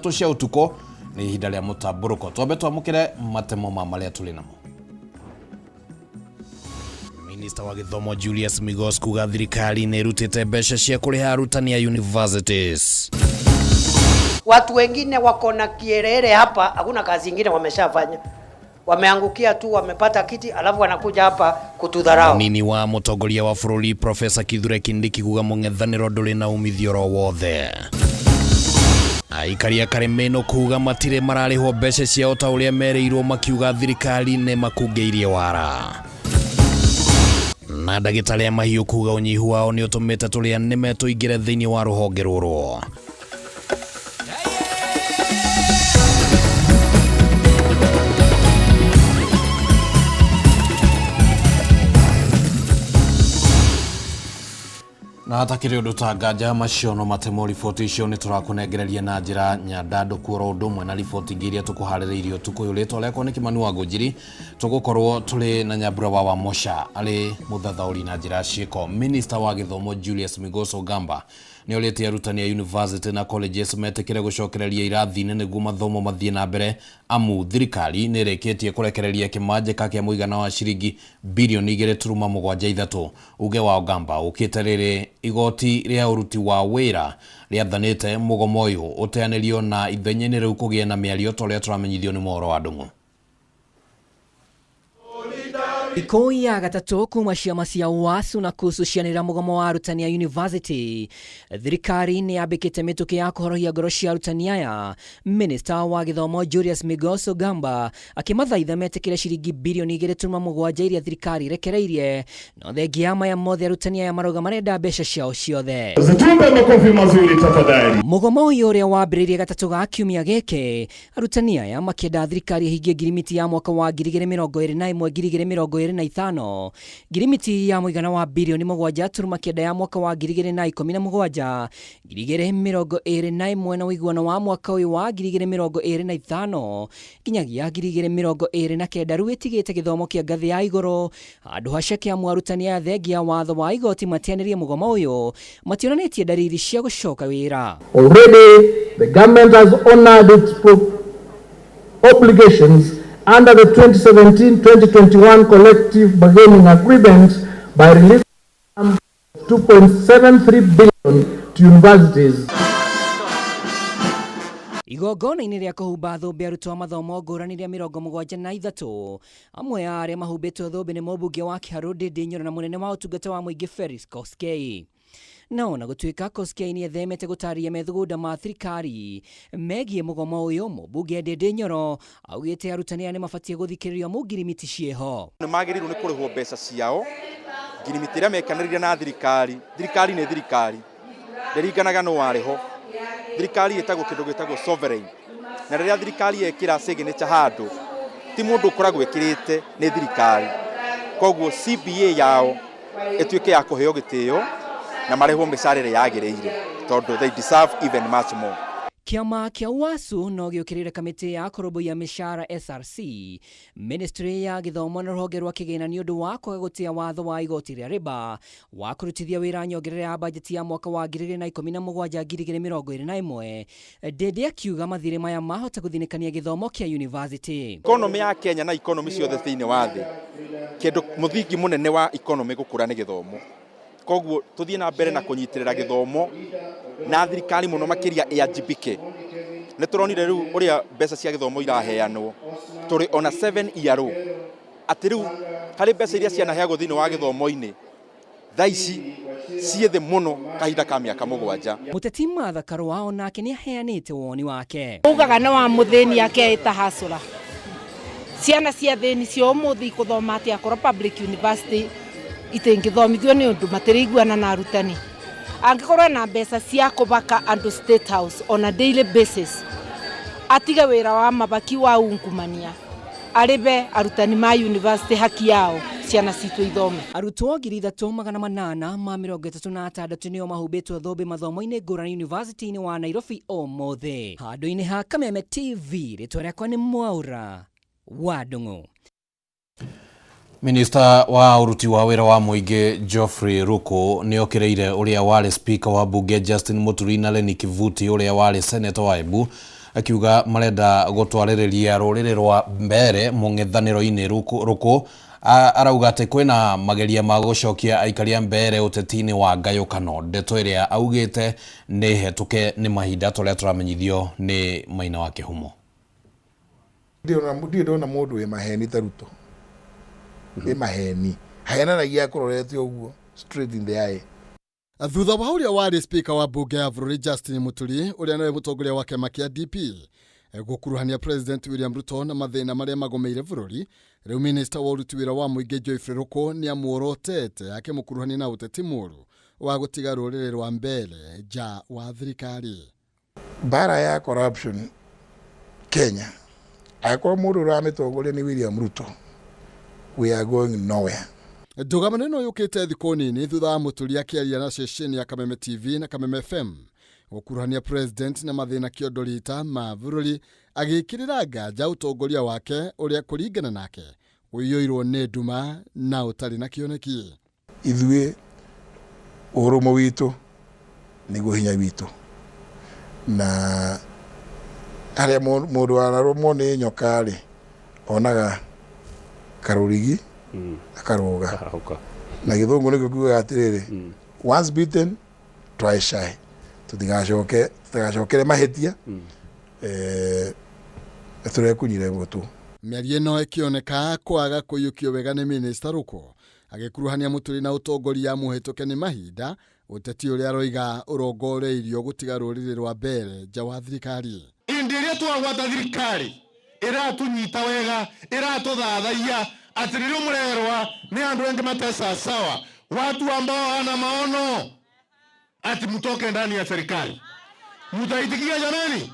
Ithatũ cia ũtukũ nĩ ihinda rĩa mũtambũrũko. Twambe twamũkĩre matemo ma marĩa tũrĩ namo. Minista wa gĩthomo Julius Migos kuga thirikari nĩ ĩrutĩte mbeca cia kũrĩha arutani a universities. Watu wengine wako na kierere hapa, hakuna kazi ingine wameshafanya, wameangukia tu, wamepata kiti, alafu wanakuja hapa kutudharau. Mũnini wa mũtongoria wa bũrũri Profesa Kithure Kindiki kuga mũng'ethanĩro ndũrĩ na umithio oro wothe. Aikari a Karĩmĩnũ kuga matirĩ mararĩhwo mbeca ciao ta ũrĩa merĩirwo, makiuga thirikari nĩ makungĩirie wara. Na ndagĩtarĩ a mahiũ kuga ũnyihu wao nĩ ũtũmĩte tũrĩa nĩme tũingĩre thĩinĩ wa rũhonge rũrũ. Na hatakĩrĩ ũndũ ta nganja macio no matemo riboti icio nĩ tũrakũnengereria na njĩra nyandandũku oro ũndũ ũmwe na riboti ingĩ iria tũkũharĩrĩirie ũtukũ ũyũ. Rĩtwa rĩakwa nĩ Kĩmani wa Ngũnjiri, tũgũkorwo tũrĩ na Nyambura wa Wamosha arĩ mũthathaũri na njĩra ya ciĩko. Minista wa gĩthomo Julius Migos Ogamba nĩ orĩtie arutani a university na colleges metĩkĩre gũcokereria irathi-inĩ nĩguo mathomo mathiĩ na mbere, amu thirikari nĩ ĩrĩkĩtie kũrekereria kĩmanjĩka kĩa mũigana wa ciringi birioni igĩrĩ turuma mũgwanja ithatũ. Uge wa Ogamba ũkĩte rĩrĩ igoti rĩa ũruti wa wĩra rĩathanĩte mũgomo ũyũ ũteanĩrio na ithenya-inĩ rĩu kũgĩe na mĩario ta ũrĩa tũramenyithio nĩ mohoro wa Ndung'u. Thikũ ya gatatũ kuma ciama cia WASU na KUSU cianĩrĩra mũgomo wa arutani a university, thirikari nĩ yambĩkĩte mĩtũkĩ ya kũhorohia ngoro cia arutani aya. Minista wa gĩthomo Julius Migos Ogamba akĩmathaitha metĩkĩre ciringi birioni igĩrĩ turuma mũgwanja iria thirikari ĩrekereirie, no thengia ya maya mothe arutani aya marauga marenda mbeca ciao ciothe. Zitumbe makofi mazuri tafadhali. Mũgomo ũyũ ũrĩa wambĩrĩirie gatatũ ga kiumia gĩkĩ, arutani aya makĩenda thirikari ĩhingie ngirimiti ya mwaka wa 2021 2025, ngirimiti ya mũigana wa birioni mũgwanja turuma kenda ya mwaka wa 2017 2021 na ũiguano wa mwaka ũyũ wa 2025 nginyagia 2029 rĩu ĩtigĩte gĩthomo kĩa ngathĩ ya igũrũ handũ haceke amu arutani aya thengia watho wa igoti matianĩrie mũgomo ũyũ mationanĩtie ndariri cia gũcoka wĩra. Already, the government has honored its obligations under the 2017-2021 collective bargaining agreement by releasing 2.73 billion to universities. Igongona-inĩ rĩa kũhumba thũmbĩ arutwo a mathomo ngũrani rĩa 73, amwe a arĩa mahumbĩtwo thũmbĩ nĩ mũmbunge wa Kiharu Ndindi Nyoro na mũnene wa ũtungata wa mũingĩ Felix Koskei. Na ona gũtuĩka Koskei nĩ ethemete gũtarĩria methugunda ma thirikari megiĩ mũgomo ũyũ, mũmbunge Ndindi Nyoro augĩte arutani aya nĩ mabatiĩ gũthikĩrĩrio amu ngirimiti ciĩho. Nĩ magĩrĩirwo nĩ kũrĩhwo mbeca ciao ngirimiti ĩrĩa mekanĩrĩire na thirikari. Thirikari nĩ thirikari, ndĩringanaga nũ warĩ ho. Thirikari ĩtagwo kĩndũ gĩtagwo sovereign, na rĩrĩa thirikari yekĩra signature handũ, ti mũndũ ũkoragwo ĩkĩrĩte, nĩ thirikari. Koguo CBA yao ĩtuĩke ya kũheo gĩtĩo na marĩhwo mĩcara ĩrĩa yagĩrĩire, tondũ they deserve even much more. Kĩama kĩa UASU no gĩũkĩrĩire kamĩtĩ ya kũrũmbũiya mĩcara SRC, Ministry ya gĩthomo na rũhonge rwa kĩgĩna nĩ ũndũ wa kwaga gũtĩa watho wa igoti rĩa rĩba wa kũrutithia wĩra nyongerera ya bajeti ya mwaka wa 2017 2021. Ndindi akiuga mathirĩ maya mahota gũthinĩkania gĩthomo kĩa university. Economy ya Kenya na economy ciothe thĩinĩ wa thĩ, kĩndũ mũthingi mũnene wa economy gũkũra nĩ gĩthomo. Koguo tũthiĩ na mbere na kũnyitĩrĩra gĩthomo na thirikari mũno makĩria ĩanjibike. Nĩ tũronire rĩu ũrĩa mbeca cia gĩthomo iraheanwo, tũrĩ ona 7 year old, atĩ rĩu harĩ mbeca iria cianaheagwo thĩinĩ wa gĩthomo-inĩ thaa ici ciĩ thĩ mũno kahinda ka mĩaka 7. Mũteti Martha Karũa onake nĩ aheanĩte woni wake. Ugaga nĩ wa mũthĩni akeĩta hasũra. Ciana cia thĩni cia ũmũthĩ ikũthoma atĩa akorwo public university itingĩthomithio nĩ ũndũ matĩrĩiguana na arutani. Angĩkorwo ena mbeca cia kũbaka andũ State House on a daily basis, atige wĩra wa mabaki wa ungumania, arĩbe arutani ma university haki yao, ciana citũ ithome. Arutwo 3836 nĩo mahumbĩtwo thũmbĩ mathomo-inĩ ngũrani University-inĩ wa Nairobi ũmũthĩ. Handũ-inĩ ha Kameme TV, rĩtwa rĩakwa nĩ Mwaura wa Ndung'u. Minista wa ũruti wa wĩra wa mũingĩ Geoffrey Ruku nĩ okĩrĩire ũrĩa warĩ speaker wa mbunge Justin Muturi na Lenny Kivuti ũrĩa warĩ senator wa Embu. Akiuga marenda gũtwarĩrĩria rũrĩrĩ rwa Mbeere mũng'ethanĩro-inĩ. Ruku arauga atĩ kwĩna mageria ma gũcokia aikari a Mbeere ũteti-inĩ wa ngayũkano, ndeto ĩrĩa augĩte nĩ hetũke nĩ mahinda tũrĩa tũramenyithio nĩ Maina wa Kĩhumo. Ndirĩ ndona mũndũ wĩ maheni ta Ruto. Wĩ maheni, ahenanagia akũrorete ũguo straight in the eye. Thutha wa ũrĩa warĩ speaker wa mbunge ya bũrũri Justin Muturi, ũrĩa nowe mũtongoria wa kĩama kĩa DP, gũkuruhania President William Ruto na mathĩna marĩa magũmĩire bũrũri, rĩu minista wa ũruti wĩra wa mũingĩ Geoffrey Ruku nĩ amuorotete akĩmũkuruhania na ũteti mũru wa gũtiga rũrĩrĩ rwa Mbeere nja wa thirikari. Mbara ya corruption Kenya, angĩkorwo mũndũ ũramĩtongoria nĩ William Ruto, we are going nowhere. Ndũgamano ĩno yũkĩte thikũ nini thutha wa Mũturi akĩaria na ceceni ya Kameme TV na Kameme FM gũkuruhania president na mathĩna kĩondo rita ma bũrũri, agĩkĩrĩra nganja ũtongoria wake ũrĩa kũringana nake ũiyũirwo nĩ nduma na ũtarĩ na kĩoneki. Ithuĩ ũrũmwe witũ nĩguo hinya witũ, na harĩa mũndũ ararũmwo nĩ nyoka rĩ, onaga karũrigi akarũga. Na gĩthũngũ nĩkĩo kiugaga atĩrĩrĩ, once bitten twice shy. Tũtigacokere mahĩtia, tũrekunyire gũtũ. Mĩario ĩno ĩkĩoneka kwaga kũiyũkio wega nĩ minista Ruku, agĩkuruhania Mũturi na ũtongoria mũhĩtũke nĩ mahinda, ũteti ũrĩa aroiga ũrongoreirio gũtiga rũrĩrĩ rwa Mbeere nja wa thirikari. Hĩndĩ ĩrĩa twagwata thirikari ĩratũnyita wega, ĩratũthathaia atĩ rĩrĩa mũrerwa nĩ andũ angĩ mateca sawa, watu ambao hawana maono, ati mtoke ndani ya serikali. Mutaitikia jamani?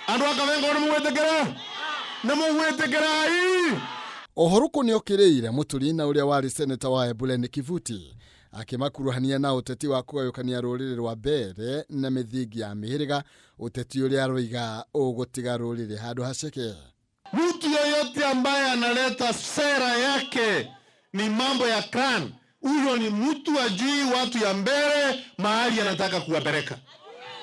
Andũ a Kavengo nĩ mũgwĩtĩkĩra? Nĩ mũgwĩtĩkĩra ii? Oho Ruku nĩokĩrĩire Mũturi na ũrĩa warĩ seneta wa Embuleni Kivuti, akĩmakuruhania na ũteti wa kũgayũkania rũrĩrĩ rwa Mbeere na mĩthingi ya mĩhĩrĩga, ũteti ũrĩa aroiga ũgũtiga rũrĩrĩ handũ haceke. Mtu yoyote ambaye analeta sera yake ni mambo ya clan, huyo ni mtu ajui watu ya Mbeere mahali anataka kuwapeleka.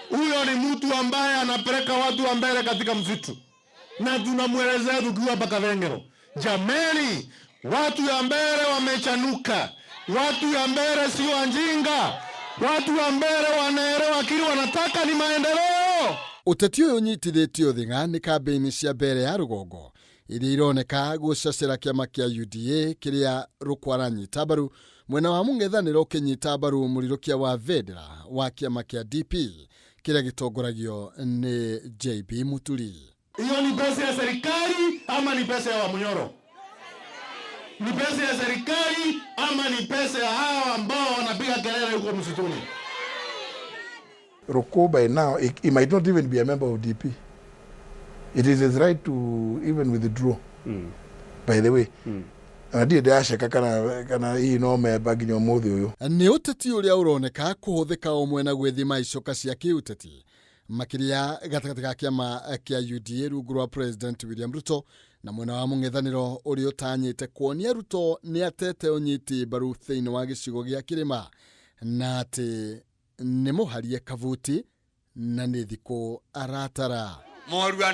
Huyo ni mtu ambaye anapeleka watu wa Mbeere katika msitu, na tunamuelezea tukiwa hapa Kavengero, jameni, watu ya Mbeere wamechanuka, watu ya Mbeere sio wajinga, watu wa Mbeere wanaelewa kile wanataka ni maendeleo. Ũteti ũyũ ũnyitithĩtio thing'a nĩ kambĩini cia Mbeere ya rũgongo iria ironeka gũcacĩra kĩama kĩa UDA kĩrĩa Ruku aranyita mbaru, mwena wa mũng'ethanĩro ũkĩnyita mbaru mũrirũkia wa bendera wa kĩama kĩa DP kĩrĩa gĩtongoragio nĩ JB Muturi. Hiyo ni pesa ya serikali ama ni pesa ya Wamunyoro? Ni pesa ya serikali ama ni pesa ya hawa ambao wanapiga kelele huko msituni? Ruku by now, he might not even be a member of DP. It is his right to even withdraw. By the way, na ndirĩ ndĩraceka kana hihi no memba nginya ũmũthĩ ũyũ. Nĩ ũteti ũrĩa ũroneka kũhũthĩka o mwena gwĩthima icoka cia kĩũteti, makĩria gatagatĩ ga kĩama kĩa UDA rungu rwa President William Ruto na mwena wa mũng'ethanĩro ũrĩa ũtanyĩte kuonia Ruto nĩ atete ũnyiti mbaru thĩinĩ wa gĩcigo gĩa kĩrĩma na atĩ nĩ mũharie kabuti na nĩ thikũ aratara. Morua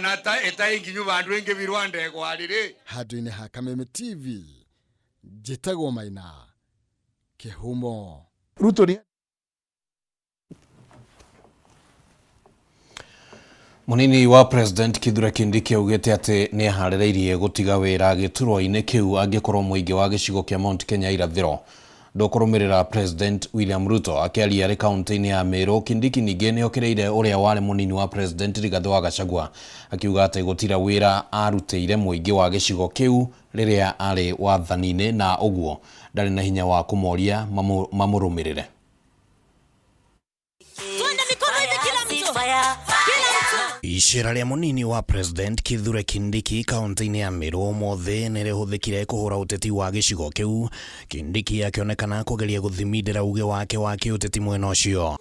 ĩtainginyu vandu ingi virwa ndegwa rĩrĩ. Handũ-inĩ ha Kameme TV, njĩtagwo Maina Kĩhumo. Ruto ni Munini wa President Kithure Kindiki augĩte atĩ nĩ aharĩrĩirie gũtiga wĩra gĩturwa-inĩ kĩu angĩkorwo mũingĩ wa gĩcigo kĩa Mount Kenya irathĩro ndũkũrũmĩrĩra President William Ruto. Akĩaria arĩ kaunti-inĩ ya Meru, Kindiki ningĩ nĩokĩrĩire ũrĩa warĩ mũnini wa President Rigathĩ wa Gachagua, akiuga atĩ gũtira wĩra arutĩire mũingĩ wa gĩcigo kĩu rĩrĩa arĩ wathani-inĩ na ũguo ndarĩ na hinya wa kũmoria mamũrũmĩrĩre. Icera rĩa mũnini wa President Kithure Kindiki kaunti-inĩ ya Meru ũmũthĩ nĩ rĩhũthĩkire kũhũra ũteti wa gĩcigo kĩu, Kindiki akĩonekana kũgeria gũthimindĩra uge wake wa kĩũteti mwena ũcio.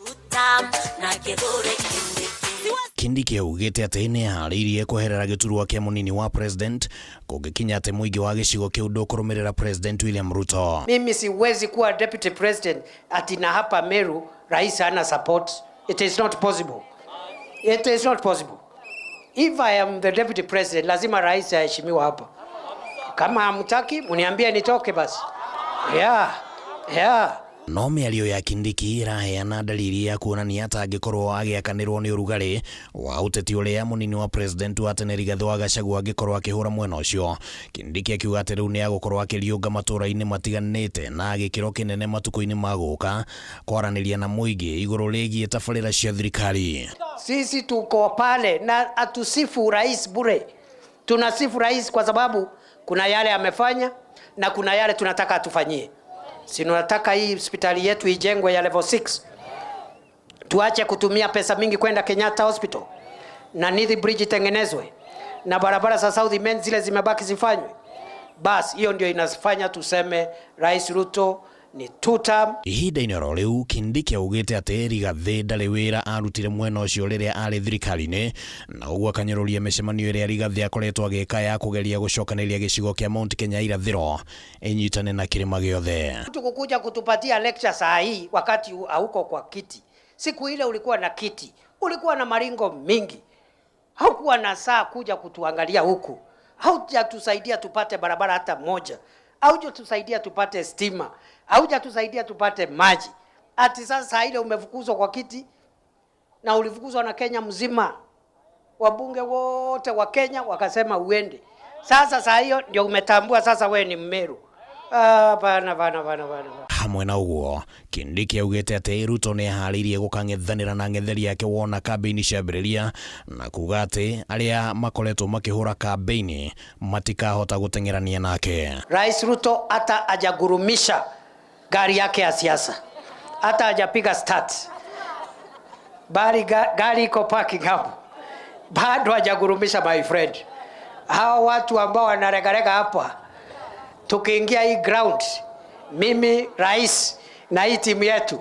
Kindiki augĩte atĩ nĩ eharĩirie kweherera gĩturwa kĩa mũnini wa President kũngĩkinya atĩ mũingĩ wa gĩcigo kĩu ndũkũrũmĩrĩra President William Ruto. Mimi siwezi kuwa deputy president ati na hapa Meru rais hana support. It is not possible. It is not possible. If I am the deputy president, lazima rais aheshimiwa hapa. Kama hamtaki mniambie nitoke basi. Yeah. No mĩario ya Kindiki ĩraheana dalili ya kuonania ta angĩkorwo agĩakanĩrwo nĩ ũrugarĩ wa ũteti ũrĩa mũnini wa president wa tene Rigathĩ wa Gachagua angĩkorwo akĩhũra mwena ũcio. Kindiki akiuga atĩ rĩu nĩ agũkorwo akĩriũnga matũũra-inĩ matiganĩte na gĩkĩro kĩnene matukũ-inĩ ma gũka kwaranĩria na mũingĩ igũrũ rĩgiĩ tabarĩra cia thirikari. Sisi tuko pale na atusifu rais bure. Tunasifu rais kwa sababu kuna yale amefanya na kuna yale tunataka atufanyie. Si tunataka hii hospitali yetu ijengwe ya level 6. Tuache kutumia pesa mingi kwenda Kenyatta Hospital, na Nithi Bridge itengenezwe, na barabara za South Main zile zimebaki zifanywe. Bas, hiyo ndio inafanya tuseme Rais Ruto ni two term. Ihinda-inĩ oro rĩu Kindiki augĩte atĩ Rigathĩ ndarĩ wĩra arutire mwena ũcio rĩrĩa arĩ thirikari-inĩ, na ũguo akanyũrũria mĩcemanio ĩrĩa Rigathĩ akoretwo agĩka ya kũgeria gũcokanĩrĩria gĩcigo kĩa Mount Kenya irathĩro ĩnyitane na kĩrĩma gĩothe. Mtu kukuja kutupatia lecture saa hii wakati hauko kwa kiti. Siku ile ulikuwa na kiti, ulikuwa na maringo mingi, haukuwa na saa kuja kutuangalia huku, haujatusaidia tupate barabara hata moja, haujatusaidia tupate stima, haujatusaidia tupate maji. Ati sasa ile umefukuzwa kwa kiti, na ulifukuzwa na Kenya mzima, wabunge wote wa Kenya wakasema uende. Sasa saa hiyo ndio umetambua sasa we ni Mmeru. Ah, bana bana bana bana. Hamwe na ũguo Kindiki augĩte atĩ Ruto nĩ eharĩirie gũkang'ethanĩra na ng'etheri yake wona kambĩini ciambĩrĩria, na kuga atĩ arĩa makoretwo makĩhũra kambĩini matikahota gũteng'erania nake. Rais Ruto hata hajagurumisha gari yake ya siasa, hata hajapiga start, bali gari iko parking hapo, bado hajagurumisha my friend. Hawa watu ambao wanaregarega hapa, tukiingia hii ground, mimi rais na hii timu yetu,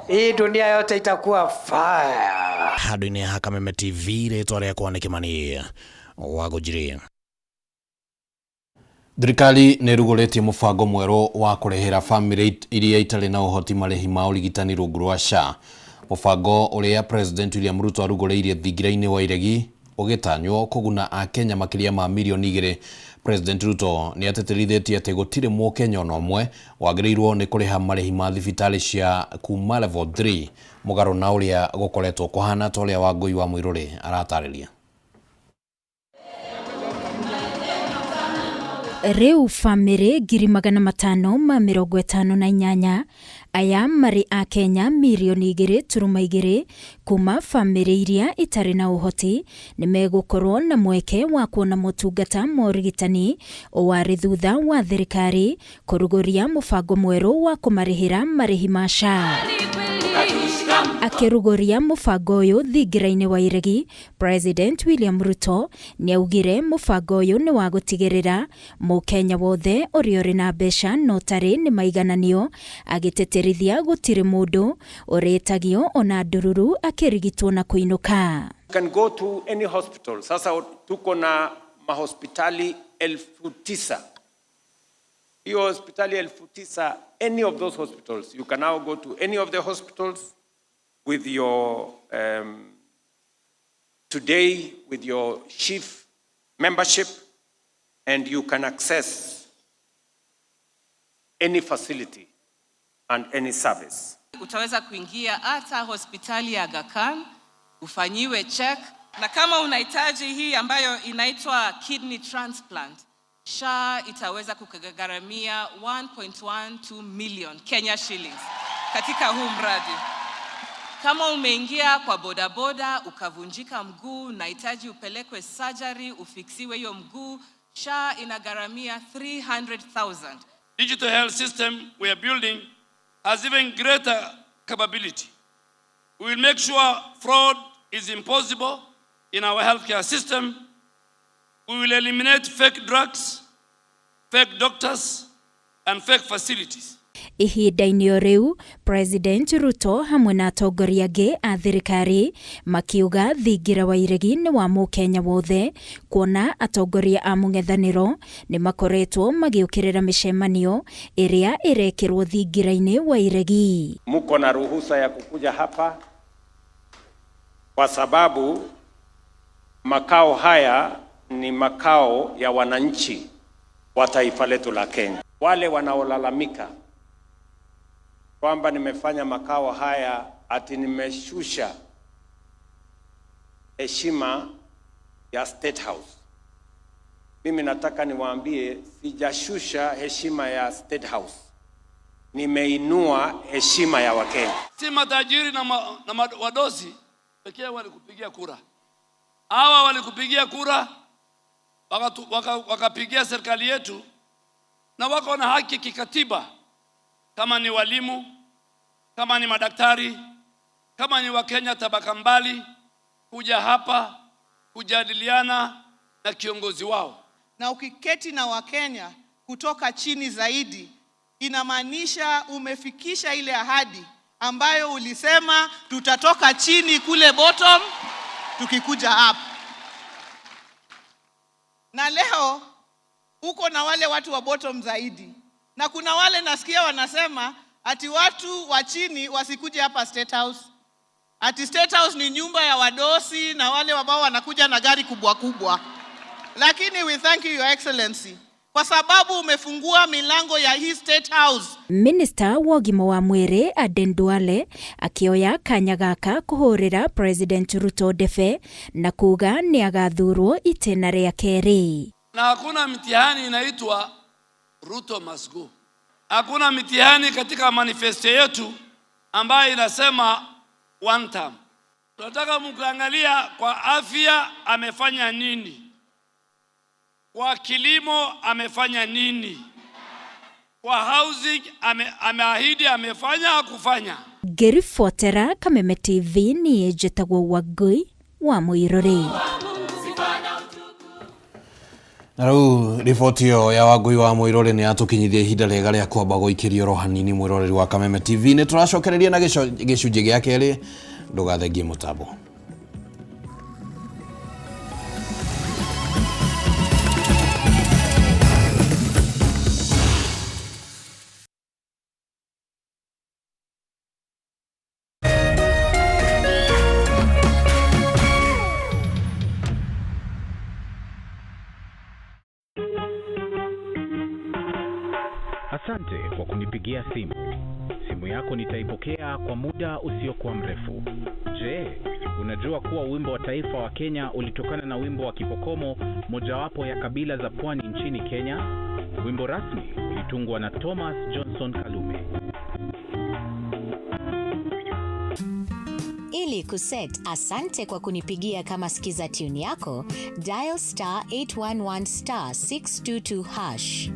hii dunia yote itakuwa fire. Handũ-inĩ ha Kameme TV, rĩtwa rĩakwa nĩ Kĩmani wa Ngũnjiri. Thirikari nĩ ĩrugũrĩtie mũbango mwerũ wa kũrĩhĩra bamĩrĩ iria itarĩ na ũhoti marĩhi ma ũrigitani rungu rwa SHA. Mũbango ũrĩa President William Ruto arugũrĩirie thingira-inĩ wa iregi ũgĩtanywo kũguna Akenya makĩria ma mirioni 2. President Ruto nĩ atĩtĩrithĩtie atĩ gũtirĩ mũkenya ona ũmwe wagĩrĩirwo nĩ kũrĩha marĩhi ma thibitarĩ cia kuma level 3 mũgarũ na ũrĩa gũkoretwo kũhana ta ũrĩa Wangũi wa Mũirũrĩ aratarĩria. Rĩu bamĩrĩ 558 aya marĩ a Kenya mirioni 2.2 kuma bamĩrĩ iria itarĩ na ũhoti nĩ megũkorwo na mweke wa kuona motungata ma ũrigitani warĩ thutha wa thirikari kũrugũria mũbango mwerũ wa kũmarĩhĩra marĩhi ma SHA. Akĩrugũria mũbango ũyũ thingira-inĩ wa iregi, President William Ruto nĩaugire mũbango ũyũ nĩ wa gũtigĩrĩra mũkenya wothe ũrĩa ũrĩ na mbeca na ũtarĩ nĩ maigananio, agĩtĩtĩrithia gũtirĩ mũndũ ũrĩtagio ona ndururu akĩrigitwo na kũinũka. You can go to any hospital. Sasa tuko na mahospitali 9,000. Hiyo hospitali 9,000, any of those hospitals, you can now go to any of the hospitals with your today with your chief membership, and you can access any facility and any service. Utaweza kuingia hata hospitali ya Aga Khan ufanyiwe check, na kama unahitaji hii ambayo inaitwa kidney transplant, SHA itaweza kukugharamia 1.12 million Kenya shillings katika huu mradi. Kama umeingia kwa bodaboda ukavunjika mguu, unahitaji upelekwe surgery ufiksiwe hiyo mguu, SHA inagharamia 300,000. Digital health system we are building has even greater capability. We will make sure fraud is impossible in our healthcare system. We will eliminate fake drugs, fake doctors, and fake facilities. Ihinda-inĩ o rĩu, President Ruto hamwe na atongoria angĩ a thirikari makiuga thingira wa iregi nĩ wa mũkenya wothe, kuona atongoria a mũng'ethanĩro nĩ makoretwo magĩũkĩrĩra mĩcemanio ĩrĩa ĩrekĩrwo thingira-inĩ wa iregi. Muko na ruhusa ya kukuja hapa kwa sababu Makao haya ni makao ya wananchi wa taifa letu la Kenya. Wale wanaolalamika kwamba nimefanya makao haya ati nimeshusha heshima ya State House, mimi nataka niwaambie, sijashusha heshima ya State House, nimeinua heshima ya Wakenya. Si matajiri na, wadosi pekee walikupigia kura. Hawa walikupigia kura wakapigia serikali yetu, na wako na haki kikatiba, kama ni walimu, kama ni madaktari, kama ni Wakenya tabaka mbali, kuja hapa kujadiliana na kiongozi wao. Na ukiketi na Wakenya kutoka chini zaidi, inamaanisha umefikisha ile ahadi ambayo ulisema tutatoka chini kule bottom tukikuja up. Na leo uko na wale watu wa bottom zaidi, na kuna wale nasikia wanasema ati watu wa chini wasikuje hapa State House, ati State House ni nyumba ya wadosi na wale ambao wanakuja na gari kubwa kubwa. Lakini we thank you, Your Excellency, kwa sababu umefungua milango ya hii State House. Minista wa ũgima wa mwĩrĩ Aden Duale akĩoya kanya gaka kũhũrĩra President Ruto ndebe na kuga nĩ agathurwo itĩna rĩa kerĩ. Na hakuna mtihani inaitwa Ruto must go. Hakuna mitihani katika manifesto yetu ambayo inasema one term. Tunataka mkiangalia kwa afya amefanya nini, kwa kilimo amefanya nini, kwa housing ameahidi amefanya hakufanya. Ngĩribotera Kameme TV niĩ njĩtagwo Wangui wa Mũirũrĩ. Na rĩu riboti ĩyo ya Wangui wa Mũirũrĩ nĩ yatũkinyithia ihinda rĩega rĩa kwamba gũikĩrio oro hanini mwĩroreri wa Kameme TV. Nĩ tũracokereria na gĩcunjĩ gĩa kerĩ, ndũgathengie mũtambo. Asante kwa kunipigia simu. Simu yako nitaipokea kwa muda usiokuwa mrefu. Je, unajua kuwa wimbo wa taifa wa Kenya ulitokana na wimbo wa Kipokomo, mojawapo ya kabila za pwani nchini Kenya? Wimbo rasmi ulitungwa na Thomas Johnson Kalume. Ili kuset asante kwa kunipigia kama skiza tune yako, dial star 811 star 622 hash.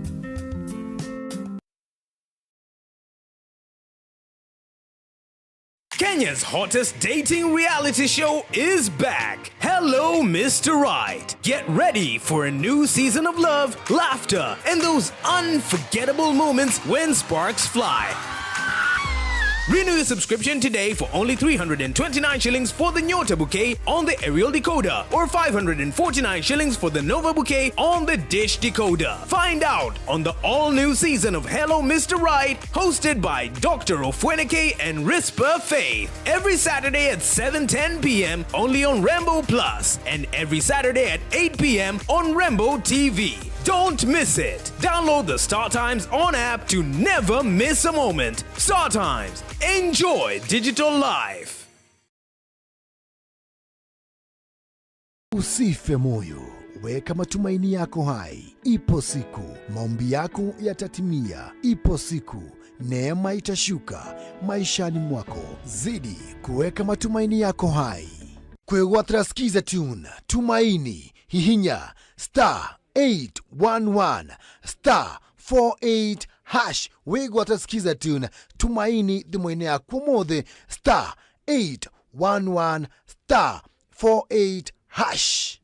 Kenya's hottest dating reality show is back. Hello, Mr. Right. Get ready for a new season of love, laughter, and those unforgettable moments when sparks fly. Renew your subscription today for only 329 shillings for the Nyota bouquet on the aerial decoder or 549 shillings for the Nova bouquet on the dish decoder. Find out on the all-new season of Hello Mr. Right, hosted by Dr. Ofweneke and Rispa Faith. Every Saturday at 7:10 p.m. only on Rambo Plus and every Saturday at 8 p.m. on Rambo TV. Don't miss it. Download the Star Times on app to never miss a moment. Star Times. Enjoy digital life. Usife moyo, weka matumaini yako hai. Ipo siku maombi yako yatatimia. Ipo siku neema itashuka maishani mwako. Zidi kuweka matumaini yako hai. Kwegwatira Skiza Tune, Tumaini, hihinya star 811 star 48 hash. Wigwatira Skiza Tune, Tumaini thimũ-inĩ yaku ũmũthĩ star 811 star 48 hash.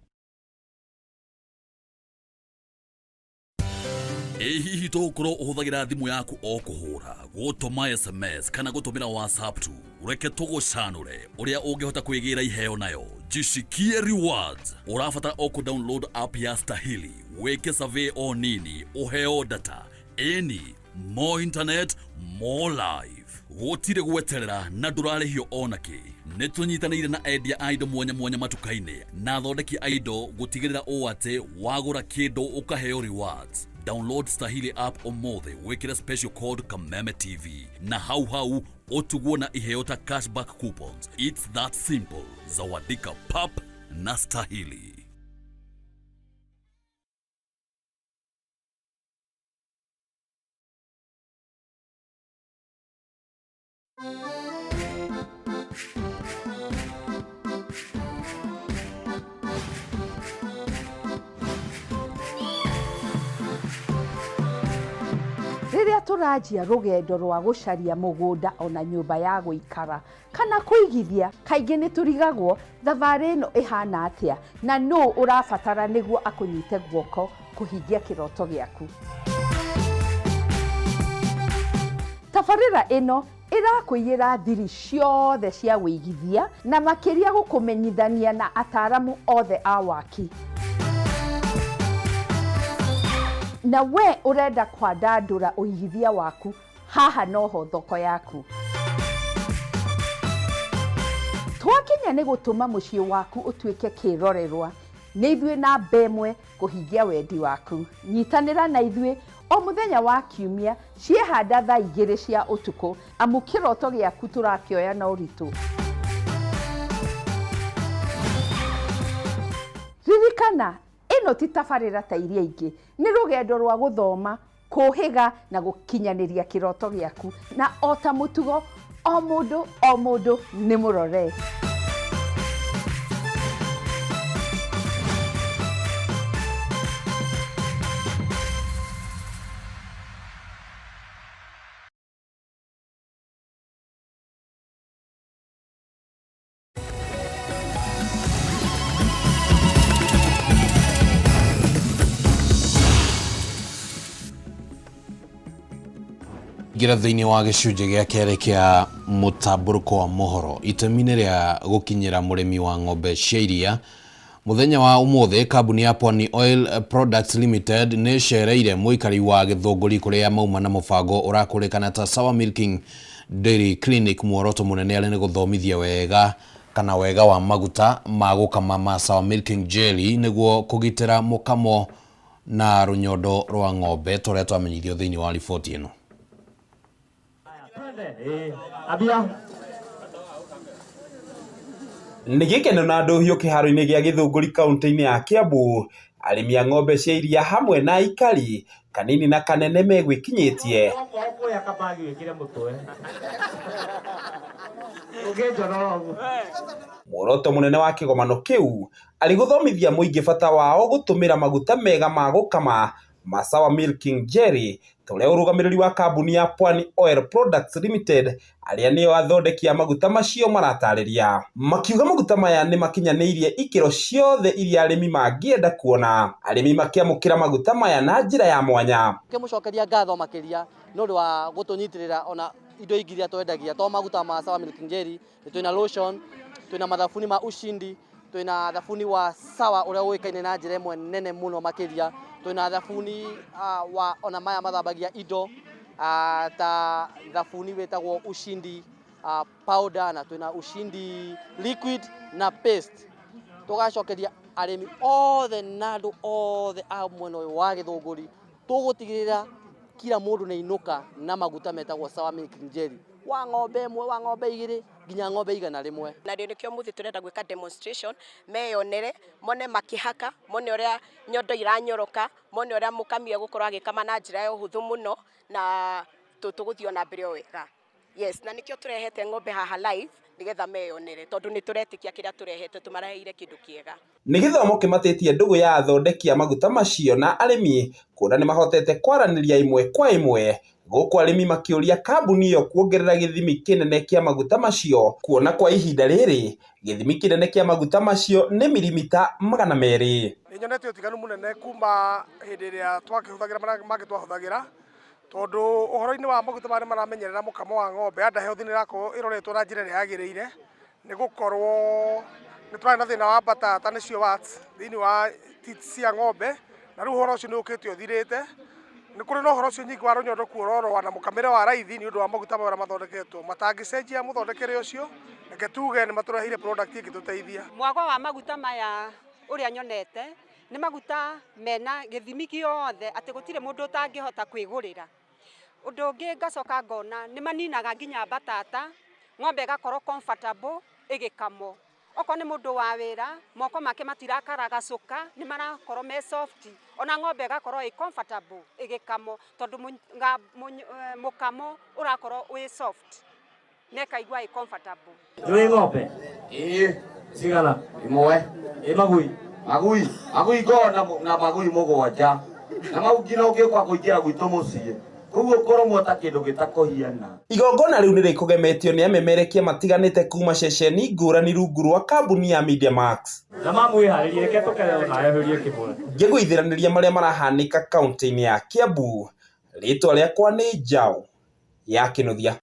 Ĩ hihi tũgũkorwo ũhũthagĩra thimũ yaku o kũhũra, gũtũma SMS kana gũtũmĩra WhatsApp tu? Reke tũgũcanũre ũrĩa ũngĩhota kwĩgĩra iheo nayo. Jishikie rewards. Ũrabatara o kũ download app ya Stahili, wĩke survey o nini, ũheo data. Ĩni, more internet, more life. Gũtirĩ gweterera na ndũrarĩhio ona kĩ. Nĩ tũnyitanĩire na endia a indo mwanya mwanya matuka-inĩ na athondeki a indo gũtigĩrĩra ũũ atĩ wagũra kĩndũ ũkaheo rewards. Download Stahili app ũmũthĩ wĩkĩre special code Kameme TV na hau hau ũtugwo na iheo ta cashback coupons. It's that simple. Zawadika pap na Stahili. Rĩrĩa tũranjia rũgendo rwa gũcaria mũgũnda ona nyũmba ya gũikara kana kũigithia, kaingĩ nĩ tũrigagwo thabarĩ ĩno ĩhana atĩa na nũ ũrabatara nĩguo akũnyite guoko kũhingia kĩroto gĩaku. Tabarĩra ĩno ĩrakũiyĩra thiri ciothe cia wĩigithia na makĩria gũkũmenyithania na ataramu othe a waki. Na we ũrenda kwandandũra ũigithia waku, haha noho thoko yaku. Twakinya nĩ gũtũma mũciĩ waku ũtuĩke kĩrorerwa, nĩ ithuĩ namba ĩmwe kũhingia wendi waku. Nyitanĩra na ithuĩ o mũthenya wa Kiumia ciehanda thaa 2 cia ũtukũ, amu kĩroto gĩaku tũrakĩoya na ũritũ. Ririkana, ĩno ti tabarĩra ta iria ingĩ, nĩ rũgendo rwa gũthoma, kũhĩga na gũkinyanĩria kĩroto gĩaku. Na o ta mũtugo, o mũndũ o mũndũ nĩ mũrore. Ingĩra thĩinĩ wa gĩcunjĩ gĩa kerĩ kĩa mũtambũrũko wa mohoro itemi-inĩ rĩa gũkinyĩra mũrĩmi wa ng'ombe cia iria. Mũthenya wa ũmũthĩ kambuni ya Pwani Oil Products Limited nĩ ĩcereire mũikari wa Gĩthũngũri kũrĩa mauma na mũbango ũrakũrĩkana ta Sawa Milking Dairy Clinic. Muoroto mũnene arĩ nĩ gũthomithia wega kana wega wa maguta ma gũkama ma Sawa Milking Jelly nĩguo kũgitĩra mũkamo na rũnyondo rwa ng'ombe ta ũrĩa twamenyithio thĩinĩ wa riboti ĩno. Nĩ gĩkeno na ndũhiũ kĩharo-inĩ gĩa Gĩthũngũri kaũntĩ-inĩ ya Kiambu, arĩmi a ng'ombe cia iria hamwe na aikari kanini na kanene megwĩkinyĩtie. Muoroto mũnene wa kĩgomano kĩu arĩ gũthomithia mũingĩ bata wao gũtũmĩra maguta mega ma gũkama ma Sawa Milking Jelly ta ũrĩa ũrũgamĩrĩri wa kambuni ya Pwani Oil Products Limited arĩa nĩo athondeki a maguta macio maratarĩria. Makiuga maguta maya nĩ makinyanĩirie ikĩro ciothe iria arĩmi mangĩenda kuona. Arĩmi makĩamũkĩra maguta maya na njĩra ya mwanya. Ngĩmũcokeria ngatho makĩria nĩ ũndũ wa gũtũnyitĩrĩra ona indo ingĩ iria twendagia to maguta ma Sawa Milking Jelly, twĩna lotion, twĩna mathabuni ma Ushindi, twĩna thabuni wa Sawa ũrĩa ũĩkaine na njĩra ĩmwe nene mũno makĩria, twĩna thabuni wa ona maya mathambagia indo ta thabuni wĩtagwo Ushindi powder na twĩna Ushindi liquid na paste. Tũgacokeria arĩmi othe na andũ othe a mwena ũyũ wa Gĩthũngũri, tũgũtigĩrĩra kila mũndũ nĩ ainũka na maguta metagwo Sawa Milking Jelly wa ng'ombe ĩmwe, wa ng'ombe igĩrĩ nginya ng'ombe 100. Na rĩo nĩkĩo mũthĩ tũrenda gwĩka demonstration, meyonere, mone makĩhaka, mone ũrĩa nyondo iranyoroka, mone ũrĩa mũkami egũkorwo agĩkama na njĩra ya ũhũthũ mũno, na tũgũthiĩ ona mbere o wega. Yes, na nĩkĩo tũrehete ng'ombe haha live nĩgetha meyonere, tondũ nĩ tũretĩkia kĩrĩa tũrehete, tũmareheire kĩndũ kĩega. Nĩ gĩthomo kĩmatĩtie ndũgũ ya athondeki a maguta macio na arĩmi kuona nĩ mahotete kwaranĩria ĩmwe kwa ĩmwe gũkũ arĩmi makĩũria kambuni ĩyo kuongerera gĩthimi kĩnene kĩa maguta macio kuona kwa ihinda rĩrĩ gĩthimi kĩnene kĩa maguta macio nĩ mirimita 200. Nĩ nyonete ũtiganu mũnene kuma hĩndĩ ĩrĩa twakĩhũthagĩra marĩa mangĩ twahũthagĩra, tondũ ũhoro-inĩ wa maguta maya nĩ maramenyerera mũkamo wa ng'ombe, under health nĩ ĩrakorwo ĩroretwo na njĩra ĩrĩa yagĩrĩire, nĩ gũkorwo nĩ tũrarĩ na thĩna wa mbatata nĩcio warts thĩinĩ wa teats cia ng'ombe, na rĩu ũhoro ũcio nĩ ũkĩte ũthirĩte. Nĩ kũrĩ na ũhoro ũcio nyingĩ wa rũnyondo kuororoa na mũkamĩre wa raithi nĩ ũndũ wa maguta marĩa mathondeketwo. Matangĩcenjia mũthondekere ũcio, reke tuge nĩ matũreheire product ĩngĩtũteithia. Mwago wa maguta maya ũrĩa nyonete nĩ maguta mena gĩthimi gĩothe atĩ gũtirĩ mũndũ ũtangĩhota kwĩgũrĩra. Ũndũ ũngĩ ngacoka ngona nĩ maninaga nginya mbatata, ng'ombe ĩgakorwo comfortable ĩgĩkamwo. Okorwo nĩ mũndũ wa wĩra, moko make matirakaragacũka, nĩ marakorwo me soft, ona ng'ombe ĩgakorwo ĩ comfortable ĩgĩkamwo tondũ mũkamo ũrakorwo wĩ soft na ĩkaigua ĩ comfortable. Nĩ ng'ombe? Ĩĩ. Cigana? Ĩmwe. Ĩ magui? Magui, magui ngoragwo na magui mũgwanja. Na mau nginya ũngĩũka kũingĩra gwitũ mũciĩ. Koguo kũrũmwo ta kĩndũ gĩtakũhiana. Igongona rĩu nĩ rĩkũgemetio nĩ amemerekia matiganĩte kuma ceceni ngũrani rungu rwa kambuni ya Media Max. Na mamwĩharĩrie reke tũkere ona eherie kĩmwe. Ngĩgũithĩranĩria marĩa marahanĩka kaunti-inĩ ya Kiambu, rĩtwa rĩakwa nĩ Njaũ ya Kĩnuthia.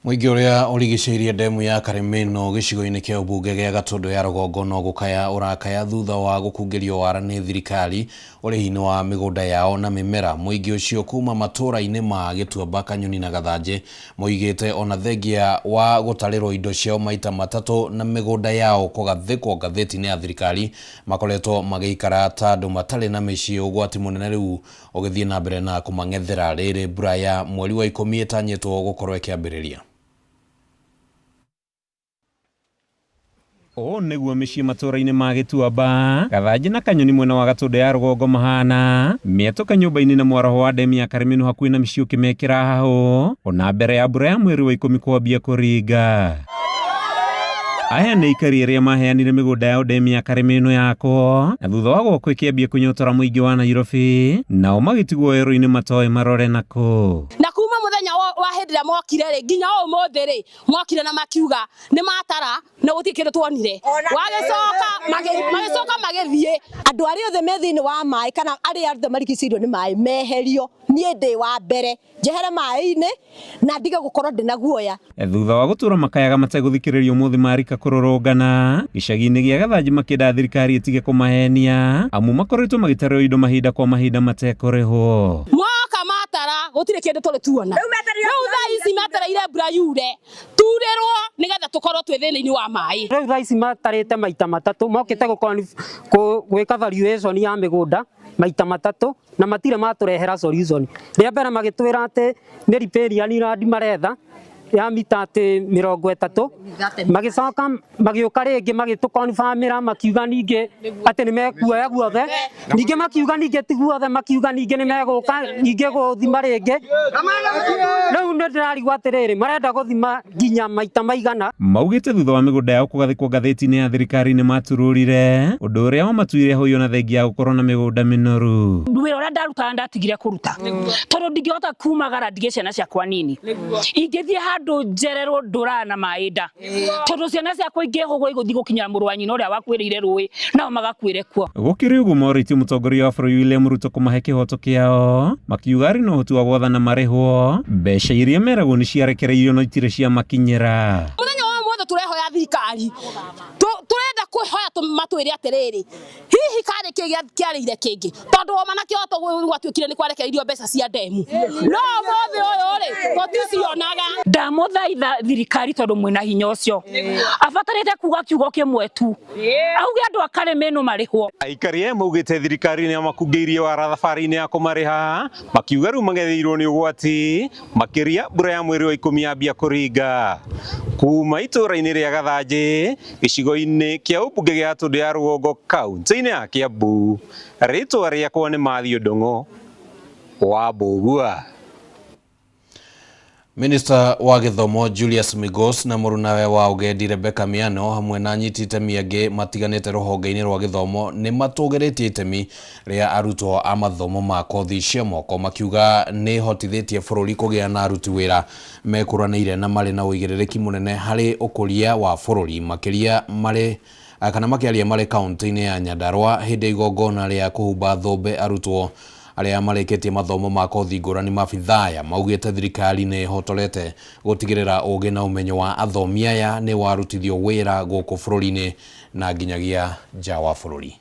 Mũingĩ ũrĩa ũrigicĩirie ndemu ya Karĩmĩno gĩcigo-inĩ kĩa ũmbunge gĩa Gatũndũ ya rũgongo no gũkaya ũrakaya thutha wa gũkungĩrio wara nĩ thirikari ũrĩhi-inĩ wa mĩgũnda yao na mĩmera. Mũingĩ ũcio kuma matũra-inĩ ma Gĩtuamba, Kanyoni na Gathanjĩ moigĩte ona thengia wa gũtarĩrwo indo ciao maita matatũ na mĩgũnda yao kũgathĩkwo ngathĩti-inĩ ya thirikari makoretwo magĩikara ta andũ matarĩ na mĩciĩ ũgwati mũnene rĩu ũgĩthiĩ na mbere na kũmang'ethera rĩrĩ mbura ya mweri wa ikũmi ĩtanyĩtwo gũkorwo ĩkĩambĩrĩria. Ũũ nĩguo mĩciĩ matũũra-inĩ ma Gĩtuamba, Gathanjĩ na Kanyoni mwena wa Gatũndũ ya rũgongo mahana, mĩatũka nyũmba-inĩ na mwaraho wa ndemu ya Karĩmĩnũ hakuhĩ na mĩciĩ ũkĩmekĩra hahũ, ona mbere ya mbura ya mweri wa ikũmi kwambia kũringa. Aya nĩ aikari arĩa maheanire mĩgũnda yao ndemu ya Karĩmĩnũ yakwo, na thutha wa gwakwo ĩkĩambia kũnyotora mũingĩ wa Nairobi, nao magĩtigwo werũ-inĩ matoĩ marore nakũ. Na kuma muthenya wa hĩndĩ ĩrĩa mokire rĩ nginya ũmũthĩ rĩ mokire na makiuga nĩ matara na gũtirĩ kĩndũ tuonire wagĩcoka magĩcoka magĩthiĩ. Andũ arĩa othe me thĩinĩ wa maĩ kana arĩa othe marigicĩirio nĩ maĩ meherio, niĩ ndĩ wa mbere njehere maĩ-inĩ na ndige gũkorwo ndĩ na guoya. Thutha wa gũtũra makayaga mategũthikĩrĩrio ũmũthĩ marika kũrũrũngana gĩcagi-inĩ gĩa Gathanjĩ makĩenda thirikari ĩtige kũmahenia amu makoretwo magĩtarĩrwo indo mahinda kwa mahinda matekũrĩhwo. Moka matara gũtirĩ kĩndũ tũrĩ tuona. Rĩu thaa ici metereire mbura yure turĩrwo nĩgetha tũkorwo twĩ thĩna-inĩ wa maĩ. Rĩu thaa ici matarĩte maita matatũ mokĩte gwĩka valuation ya mĩgũnda maita matatũ na matirĩ matũrehera solution. Rĩa mbere magĩtwĩra atĩ nĩ riparian land maretha ya mita atĩ 30, magĩcoka magĩũka rĩngĩ magĩtũconfirmĩra makiuga ningĩ atĩ nĩ mekuoya guothe, ningĩ makiuga ningĩ ti guothe, makiuga ningĩ nĩ megũka ningĩ gũthima rĩngĩ. Rĩu nĩ ndĩrarigwo atĩrĩrĩ, marenda gũthima nginya maita maigana. Maugĩte thutha wa mĩgũnda yao kũgathĩkwo ngathĩti-inĩ ya thirikari nĩ matururire, ũndũ ũrĩa wamatuire hoyo na thengia ya gũkorwo na mĩgũnda mĩnoru. Wĩra ũrĩa ndarutaga ndatigire kũruta tondũ ndingĩhota kumagara ndige ciana ciakwa nini, ingĩthiĩ handũ njererwo ndũraga na maĩ nda tondũ ciana ciakwa ingĩhũgwo igũthiĩ gũkinyĩra mũrũ wa nyina ũrĩa wakuĩrĩire rũĩ nao magakuĩre kuo. Gũkĩrĩ ũguo morĩtie mũtongoria wa bũrũri William Ruto kũmahe kĩhoto kĩao, makiuga arĩ na ũhoti wa gwathana marĩhwo mbeca iria meragwo nĩ ciarekereirio no itirĩ ciamakinyĩra. Mũthenya wa ũmũthĩ tũrehoya thirikari, tũrenda kwĩhoya matwĩre atĩrĩrĩ, hihi karĩ kĩ kĩarĩire kĩngĩ, tondũ oma na kĩhoto gwatuĩkire nĩ kwarekereirio mbeca cia ndemu, no ũmũthĩ ũyũ rĩ tũticionaga. Ndamũthaitha thirikari tondũ mwĩna hinya ũcio, abatarĩte kuga kiugo kĩmwe tu, auge andũ a Karĩmĩnũ marĩhwo. Aikari aya maugĩte thirikari nĩ yamakungĩirie wara thabarĩ-inĩ ya kũmarĩha, makiuga rĩu mang'etheirwo nĩ ũgwati makĩria mbura ya mweri wa ikũmi yambia kũringa. Kuma itũũra-inĩ rĩa Gathanjĩ, gĩcigo-inĩ kĩa ũmbunge gĩa Gatũndũ ya rũgongo kaunti-inĩ ya Kiambu, rĩtwa rĩakwa nĩ Matthew Ndung'u wa Mbũgua. Minista wa gĩthomo Julius Migos na mũrunawe wa ũgendi Rebecca Miano hamwe na anyiti itemi angĩ matiganĩte rũhonge-inĩ rwa gĩthomo nĩ matũgĩrĩtie itemi rĩa arutwo a mathomo ma kothi cia moko makiuga nĩ hotithĩtie bũrũri kũgĩa na aruti wĩra mekũranĩire na marĩ na ũigĩrĩrĩki mũnene harĩ ũkũria wa bũrũri makĩria marĩ kana makĩaria marĩ kaunti-inĩ ya Nyandarua hĩndĩ ya igongona rĩa kũhumba thũmbĩ arutwo arĩa marĩkĩtie mathomo ma kothi ngũrani mabithaya maugĩte thirikari nĩ ĩhotorete gũtigĩrĩra ũgĩ na ũmenyo wa athomi aya nĩ warutithio wĩra gũkũ bũrũri-inĩ na nginyagia nja wa bũrũri.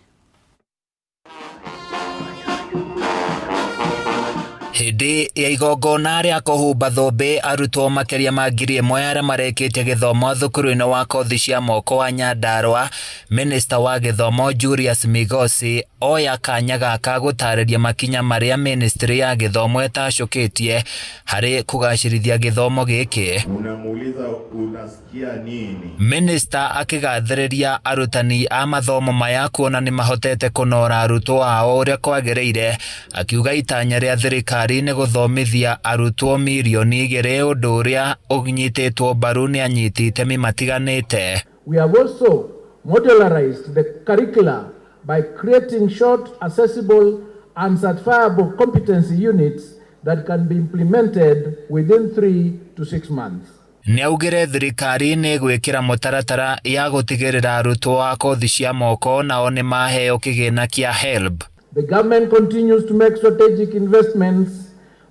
Hĩndĩ ya igongona rĩa kũhumba thũmbĩ arutwo makĩria ma 1000 arĩa marĩkĩtie gĩthomo thukuru-inĩ wa kothi cia moko wa Nyandarua, Minista wa gĩthomo Julius Migosi oya kanya gaka gũtarĩria makinya marĩa ministry ya gĩthomo ĩtacũkĩtie harĩ kũgacĩrithia gĩthomo gĩkĩ. Unamuuliza unasikia nini? Minista akĩgathĩrĩria arutani a mathomo maya kuona nĩ mahotete kũnora arutwo ao ũrĩa kwagĩrĩire, akiuga itanya rĩa thirikari nĩ gũthomithia arutwo 2 milioni ũndũ ũrĩa ũnyitĩtwo mbaru nĩ anyiti itemi matiganĩte. We have also modularized the curricula by creating short, accessible, and certifiable competency units that can be implemented within 3 to 6 months. Nĩaugire thirikari nĩ ĩgwĩkĩra mũtaratara ya gũtigĩrĩra arutwo a kothi cia moko nao nĩ maheo kĩgĩna kĩa HELB. The government continues to make strategic investments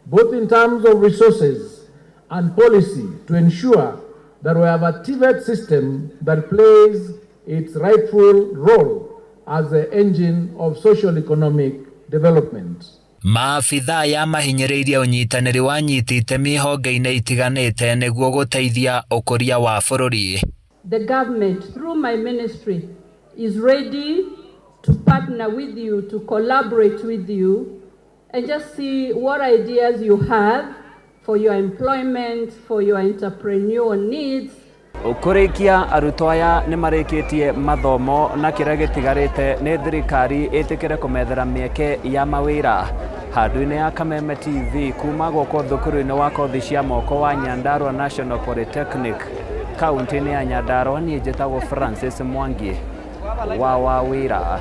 both in terms of resources and policy to ensure that we have a TVET system that plays its rightful role as the engine of social economic development. Maabithaa ya mahinyĩrĩirie ũnyitanĩri wa anyiti itemi honge-inĩ itiganĩte nĩguo gũteithia ũkũria wa bũrũri. The government, through my ministry, is ready to partner with you, to collaborate with you, and just see what ideas you have for your employment, for your entrepreneurial needs. Kũrĩkia arutwo aya nĩ marĩkĩtie mathomo na kĩrĩa gĩtigarĩte nĩ thirikari ĩtĩkĩre kũmethera mĩeke ya mawĩra. Handũ-inĩ ya Kameme TV kuma gũkũ thukuru-inĩ wa kothi cia moko wa Nyandarua National Polytechnic kaunti-inĩ ya Nyandarua, niĩ njĩtagwo Francis Mwangi wa wĩra.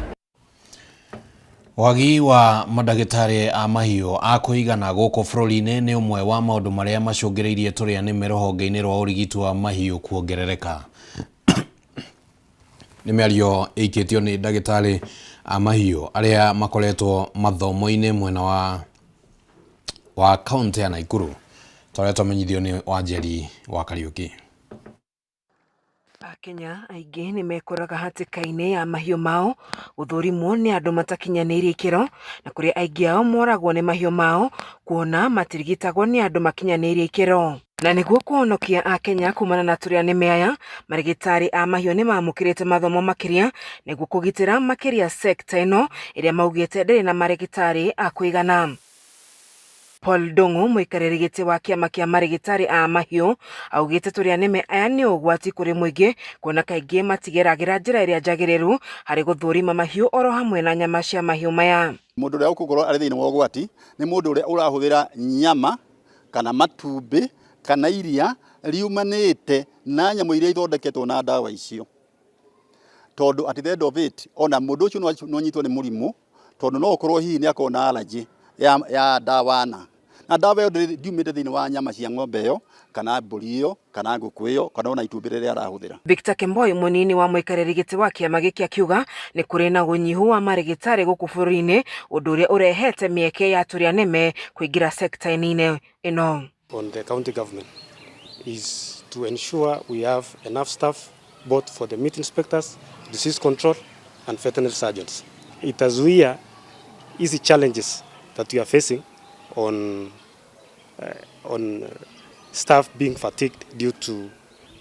Wagi wa mandagĩtarĩ a mahiũ a kũigana gũkũ bũrũri-inĩ nĩ ũmwe wa maũndũ marĩa macũngĩrĩirie tũrĩa nĩme rũhonge-inĩ rwa ũrigiti wa mahiũ kuongerereka. Nĩ mĩario ĩikĩtio nĩ ndagĩtarĩ a mahiũ arĩa makoretwo mathomo-inĩ mwena wa kaunti ya Nakuru ta ũrĩa twamenyithio nĩ Wanjeri wa Kariũki. Akenya aingĩ nĩ mekoraga hatĩka-inĩ ya mahiũ mao gũthũrimwo nĩ andũ matakinyanĩirie ikĩro, na kũrĩa aingĩ ao moragwo nĩ mahiũ mao kuona matirigitagwo nĩ andũ makinyanĩirie ikĩro. Na nĩguo kũhonokia akenya kumana na tũrĩa nĩme aya, marĩgĩtarĩ a mahiũ nĩ mamũkĩrĩte mathomo makĩria nĩguo kũgitĩra makĩria sekta ĩno ĩrĩa maugĩte ndĩrĩ na marĩgĩtarĩ a kũigana. Paul Ndung'u, mũikarĩri gĩtĩ wa kĩama kĩa marĩgĩtarĩ a mahiũ, augĩte tũrĩa nĩme aya nĩ ũgwati kũrĩ mũingĩ kuona kaingĩ matigeragĩra njĩra ĩrĩa njagĩrĩru harĩ gũthũrima mahiũ oro hamwe na nyama cia mahiũ maya. Mũndũ ũrĩa ũkũkorwo arĩ thĩinĩ wa ũgwati nĩ mũndũ ũrĩa ũrahũthĩra nyama kana matumbĩ kana iria riumanĩte na nyamũ iria ithondeketwo na ndawa icio, tondũ at the end of it ona mũndũ ũcio no anyitwo nĩ mũrimũ, tondũ no ũkorwo hihi nĩ akorwo na allergy ya ndawa na ndawa ĩyo ndiumĩte thĩinĩ wa nyama cia ng'ombe ĩyo kana mbũri ĩyo kana ngũkũ ĩyo kana ona itumbĩ rĩrĩa arahũthĩra. Victor Kemboi, mũnini wa mũikarĩri gĩtĩ wa kĩama gĩkĩ, akiuga nĩ kũrĩ na ũnyihu wa marĩgĩtarĩ gũkũ bũrũri-inĩ, ũndũ ũrĩa ũrehete mĩeke ya tũrĩa nĩme kũingĩra sekta-inĩ ĩno. On the county government is to ensure we have enough staff both for the meat inspectors, disease control and veterinary surgeons. Itazuia hizi challenges that we are facing on staff being fatigued due to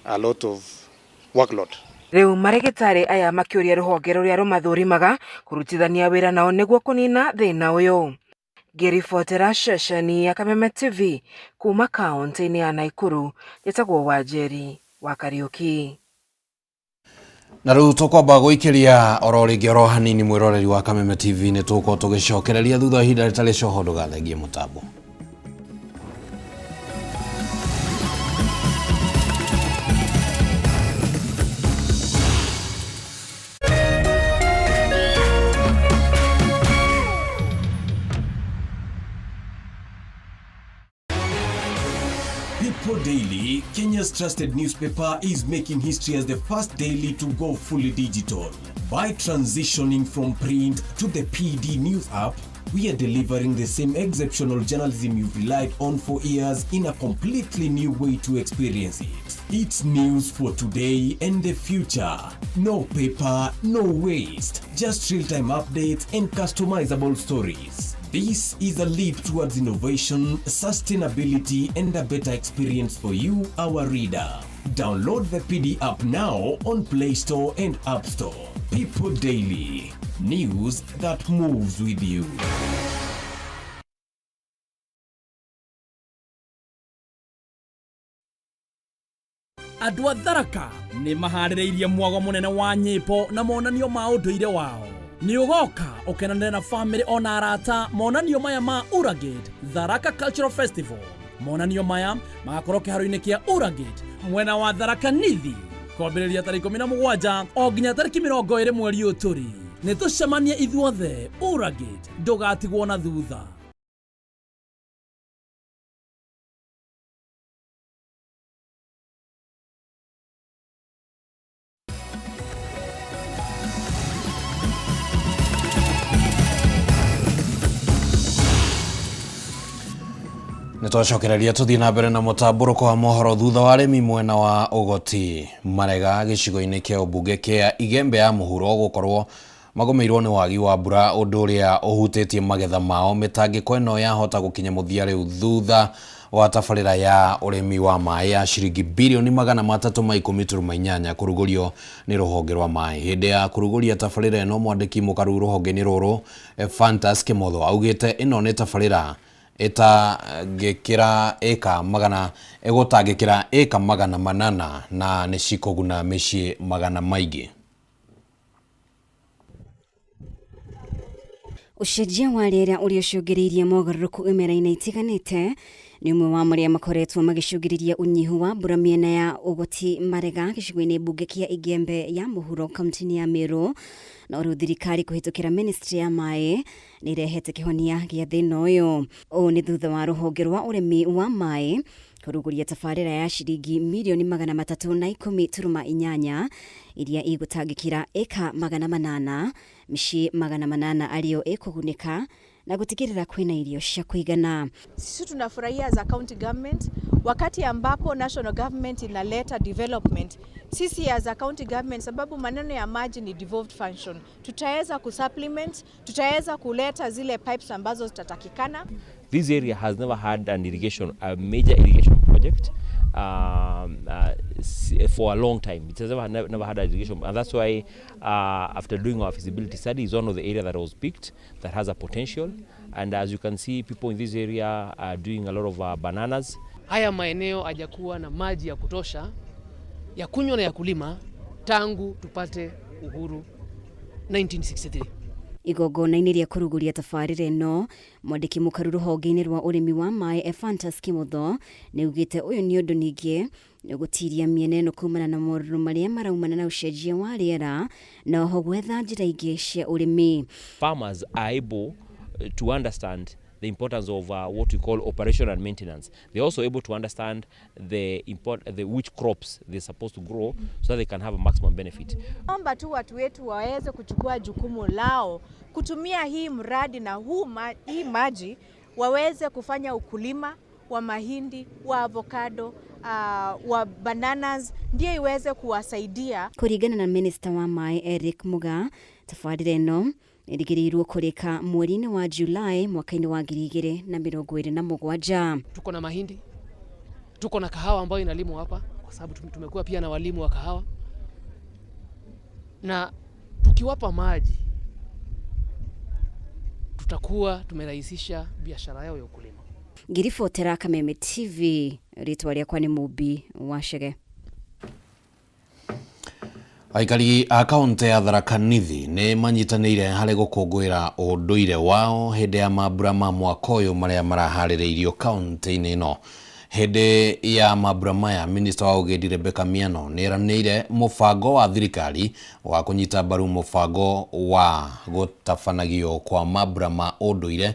a lot of workload. Rĩu marĩgĩtarĩ aya makĩũria rũhonge rũrĩa rũmathũrimaga kũrutithania wĩra nao nĩguo kũnina thĩna ũyũ. Ngĩribotera ceceni ya Kameme TV kuma kaunti-inĩ ya Nakuru, njĩtagwo Wanjeri wa Kariũki. Na rĩu tũkwamba gũikĩria oro rĩngĩ oro hanini. Mwĩroreri wa Kameme TV, nĩ tũgũkorwo tũgĩcokereria thutha wa ihinda rĩtarĩ coho. Ndũgathengie mũtambo. People Daily, Kenya's trusted newspaper, is making history as the first daily to go fully digital. By transitioning from print to the PD News app, we are delivering the same exceptional journalism you've relied on for years in a completely new way to experience it. It's news for today and the future. No paper, no waste. Just real time updates and customizable stories. This is a leap towards innovation, sustainability, and a better experience for you, our reader. Download the PD app now on Play Store and App Store. People Daily, news that moves with you. Andũ a Tharaka nĩ maharĩrĩirie mwago mũnene wa nyĩmbo na monanio ma ũndũire wao. Nĩ ũgoka ũkenanĩre na bamĩrĩ ona arata monanio maya ma Uragate Tharaka Cultural Festival. Monanio maya magakorwo kĩharo-inĩ kĩa Uragate mwena wa Tharaka Nithi kwambĩrĩria tarĩki 17 o nginya tarĩki 20 mweri ũyũ tũrĩ. Nĩ tũcemanie ithuothe Uragate, ndũgatigwo na thutha. Nĩ twacokereria tũthiĩ na mbere na mũtambũrũko wa mohoro thutha wa arĩmi mwena wa Ũgoti Marega gĩcigo-inĩ kĩa ũmbunge kĩa Igembe ya mũhuro gũkorwo magũmĩirwo nĩ wagi wa mbura ũndũ ũrĩa ũhutĩtie magetha mao. Mĩtangĩko ĩno yahota gũkinya mũthia rĩu thutha wa tabarĩra ya ũrĩmi wa maĩ ya ciringi birioni 310.8 kũrugũrio nĩ rũhonge rwa maĩ. Hĩndĩ ya kũrugũria tabarĩra ĩno mwandĩki mũkaru rũhonge-inĩ rũrũ Fantas Kĩmotho augĩte ĩno nĩ tabarĩra ĩtangĩkĩra ĩka magana ĩgũtangĩkĩra ĩka 800 na nĩ cikũguna mĩciĩ magana maingĩ. Ũcenjia wa rĩera ũrĩa ũcũngĩrĩirie mogarũrũku imera-inĩ itiganĩte nĩ ũmwe wa marĩa makoretwo magĩcũngĩrĩria ũnyihu wa mbura mĩena ya Ũgoti Marega gĩcigo-inĩ mbunge kĩa Igembe ya mũhuro kaunti-inĩ ya Meru. No rĩu thirikari kũhĩtũkĩra ministry ya maĩ nĩ ĩrehete kĩhonia gĩa thĩna ũyũ. Ũũ nĩ thutha wa rũhonge rwa ũrĩmi wa maĩ kũrugũria tabarĩra ya ciringi mirioni 310.8 iria igũtangĩkĩra ĩka 800 mĩciĩ 800 arĩo ĩkũgunĩka na gũtigĩrĩra kwĩna irio cia kũigana. Sisi tunafurahia as a county government wakati ambapo national government inaleta development, sisi as a county government, sababu maneno ya maji ni devolved function, tutaweza kusupplement, tutaweza kuleta zile pipes ambazo zitatakikana. This area has never had an irrigation, a major irrigation project for a long time. It has never had irrigation, and that's why after doing our feasibility study, it's one of the area that was picked that has a potential. And as you can see, people in this area are doing a lot of bananas. Haya maeneo hajakuwa na maji ya kutosha ya kunywa na ya kulima tangu tupate uhuru 1963. Igongona-inĩ rĩa kũrugũria tabarĩra ĩno mwandĩki mũkaru rũhonge-inĩ rwa ũrĩmi wa maĩ Ephantus Kimotho nĩ augĩte ũyũ nĩ ũndũ ningĩ nĩ ũgũtiria mĩena ĩno kumana na morũrũ marĩa maraumana na ũcenjia wa rĩera na oho gwetha njĩra ingĩ cia ũrĩmi. Farmers are able to understand the importance of what we call operation and maintenance. They're also able to understand the which crops they're supposed to grow so that they can have a maximum benefit. Omba tu watu wetu waweze kuchukua jukumu lao kutumia hii mradi na hii maji waweze kufanya ukulima wa mahindi, wa avocado, wa bananas, ndiyo iweze kuwasaidia. Kũringana na Minister wa maĩ Eric Muga, tabarĩra ĩno ĩrĩgĩrĩirwo kũrĩka mweri-inĩ wa Julai mwaka-inĩ wa 2027. Tuko na mahindi, tuko na kahawa ambayo inalimwa hapa kwa sababu tumekuwa pia na walimu wa kahawa, na tukiwapa maji tutakuwa tumerahisisha biashara yao ya ukulima. Ngiribotera Kameme TV, rĩtwa rĩakwa nĩ Mũmbi wa Chege. Aikari a kaunti ya Tharaka Nithi nĩ manyitanĩire harĩ gũkũngũĩra ũndũire wao hĩndĩ ya mambura ma mwaka ũyũ marĩa maraharĩrĩirio kaunti-inĩ ĩno. Hĩndĩ ya mambura maya, minista wa ũgendi Rebecca Miano nĩ eranĩire mũbango wa thirikari wa kũnyita mbaru mũbango wa gũtabanagio kwa mambura ma ũndũire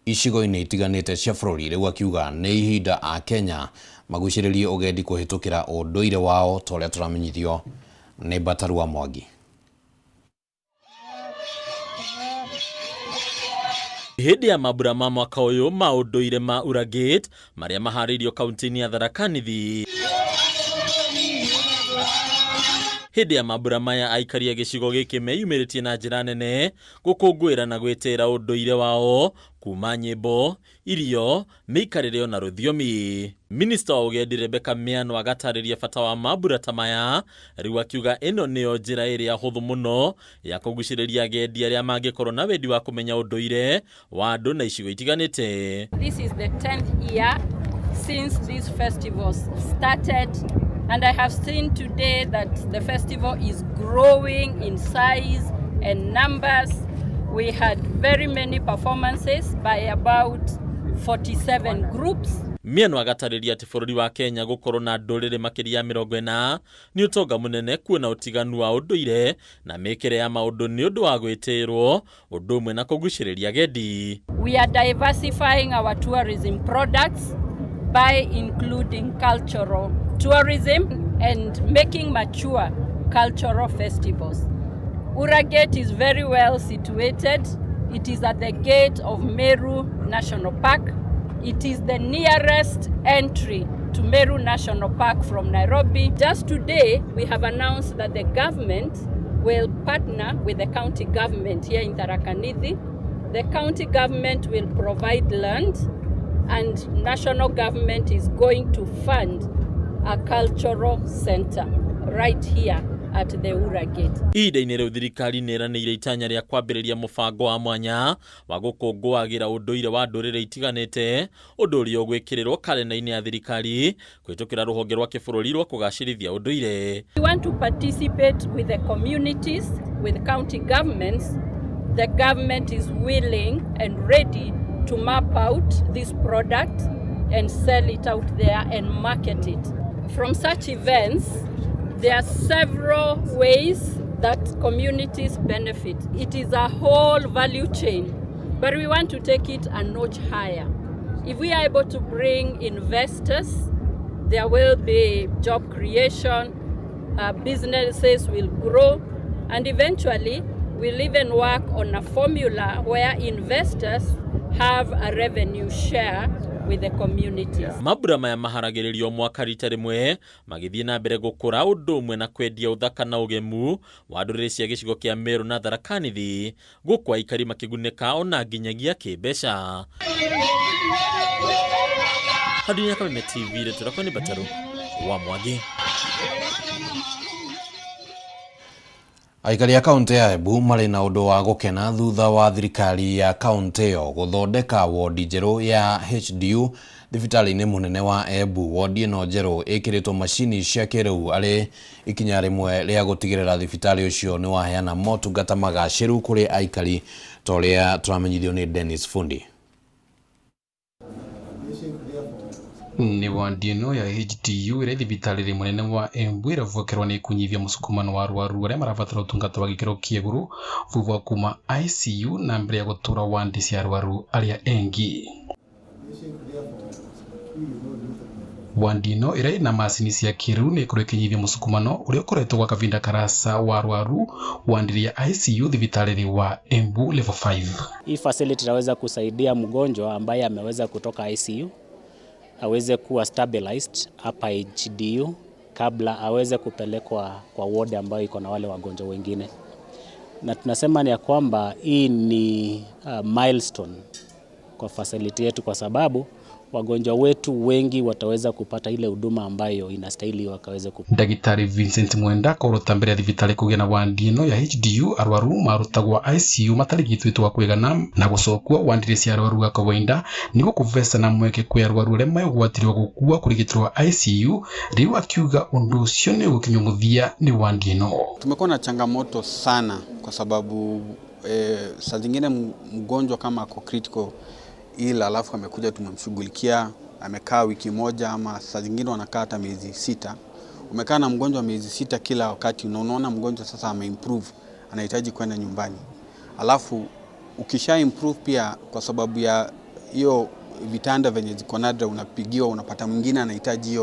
icigo-inĩ itiganĩte cia bũrũri. Rĩu akiuga nĩ ihinda a Kenya magucĩrĩrie ũgendi kũhĩtũkĩra ũndũire wao ta ũrĩa tũramenyithio nĩ Mbatarua Mwangi. Hĩndĩ ya mambura ma mwaka ũyũ ma ũndũire ma Uragate marĩa maharĩirio kaunti-inĩ ya Tharaka Nithi, Hĩndĩ ya mambura maya aikari a gĩcigo gĩkĩ meyumĩrĩtie na njĩra nene gũkũngũĩra na gwĩtĩĩra ũndũire wao kuma nyĩmbo, irio, mĩikarĩre ona rũthiomi. Minista wa ũgendi Rebecca Miano agatarĩria bata wa mambura ta maya, rĩu akiuga ĩno nĩyo njĩra ĩrĩa hũthũ mũno ya kũgucĩrĩria agendi arĩa mangĩkorwo na wendi wa kũmenya ũndũire wa andũ na icigo itiganĩte. This is the 10th year since these festivals started, and I have seen today that the festival is growing in size and numbers. We had very many performances by about 47 groups. Miano agatarĩria atĩ bũrũri wa Kenya gũkorwo na ndũrĩrĩ makĩria ya 40 nĩ ũtonga mũnene kuona ũtiganu wa ũndũire na mĩkĩre ya maũndũ nĩ ũndũ wa gwĩtĩĩrwo ũndũ ũmwe na kũgucĩrĩria agendi. We are diversifying our tourism products by including cultural tourism and making mature cultural festivals. Ura Gate is very well situated. It is at the gate of Meru National Park. It is the nearest entry to Meru National Park from Nairobi. Just today, we have announced that the government will partner with the county government here in Tharaka Nithi. The county government will provide land, and national government is going to fund a cultural center right here at the Ura Gate. Ihinda-inĩ rĩu thirikari nĩ ĩranĩire itanya rĩa kwambĩrĩria mũbango wa mwanya wa gũkũngũagĩra ũndũire wa ndũrĩrĩ itiganĩte, ũndũ ũrĩa ũgwĩkĩrĩrwo karenda-inĩ ya thirikari kũhĩtũkĩra rũhonge rwa kĩbũrũri rwa kũgacĩrithia ũndũire. We want to participate with the communities, with county governments. The government is willing and ready to map out this product and sell it out there and market it. From such events, there are several ways that communities benefit. It is a whole value chain, but we want to take it a notch higher. If we are able to bring investors, there will be job creation, businesses will grow, and eventually we'll even work on a formula where investors have a revenue share with the communities. Mambura maya maharagĩrĩrio mwaka rita rĩmwe magĩthiĩ na mbere gũkũra ũndũ ũmwe na kwendia ũthaka na ũgemu wa ndũrĩrĩ cia gĩcigo kĩa Meru na Tharaka Nithi, gũkũ aikari makĩgunĩka ona nginyagia kĩmbeca. Handũ-inĩ ya Kameme TV, rĩtwa rĩakwa nĩ Batarũ wa Mwangi. Aikari a kaunti ya Embu marĩ na ũndũ wa gũkena thutha wa thirikari ya kaunti ĩyo gũthondeka wodi njerũ ya HDU thibitarĩ-inĩ mũnene wa Embu. Wodi ĩno njerũ ĩkĩrĩtwo macini cia kĩrĩu arĩ ikinya rĩmwe rĩa gũtigĩrĩra thibitarĩ ũcio nĩ waheana motungata magacĩru kũrĩ aikari ta ũrĩa tũramenyithio nĩ Dennis Fundi. Nĩ wandi ĩno ya HDU ĩrĩa thibitarĩ mũnene wa Embu ĩravokerwo nĩ kũnyihia mũsukumano wa arwaru arĩa marabatara ũtungata wa gĩkĩro kĩa igũrũ thutha wa kuma ICU na mbere ya gũtũra wandi cia arwaru arĩa engi. Wandi ĩno ĩrĩa ĩna macini cia kĩrĩu nĩ ĩkorwo ĩkĩnyihia mũsukumano ũrĩa ũkoretwo gwa kahinda karasa wa arwaru wandi ya ICU thibitarĩ wa Embu level 5. Hii facility itaweza kusaidia mgonjwa ambaye ameweza kutoka ICU aweze kuwa stabilized hapa HDU kabla aweze kupelekwa kwa ward ambayo iko na wale wagonjwa wengine. Na tunasema ni ya kwamba hii ni milestone kwa facility yetu, kwa sababu wagonjwa wetu wengi wataweza kupata ile huduma ambayo inastahili wakaweze kupata. Ndagĩtarĩ Vincent Mwenda korota mbere ya thibitarĩ kũgĩa na wandi ĩno ya HDU arwaru marutagwo ICU matarigitĩtwo kwĩgana na gũcokwo wandi cia arwaru a kawaida nĩguo kũvesa na mweke kwĩ arwaru arĩa me ũgwati wa gũkua kũrigitĩrwo ICU. Rĩu akiuga ũndũ ũcio nĩ ũgũkinywo mũthia nĩ wandi ĩno. Tumekuwa na changamoto sana kwa sababu saa zingine mgonjwa kama ako critical ila alafu amekuja tumemshughulikia, amekaa wiki moja ama saa zingine wanakaa hata miezi 6. Umekaa na mgonjwa miezi 6 kila wakati, na unaona mgonjwa sasa ameimprove, anahitaji kwenda nyumbani. Alafu ukisha improve pia kwa sababu ya hiyo vitanda venye ziko nadra, unapigiwa unapata mwingine anahitaji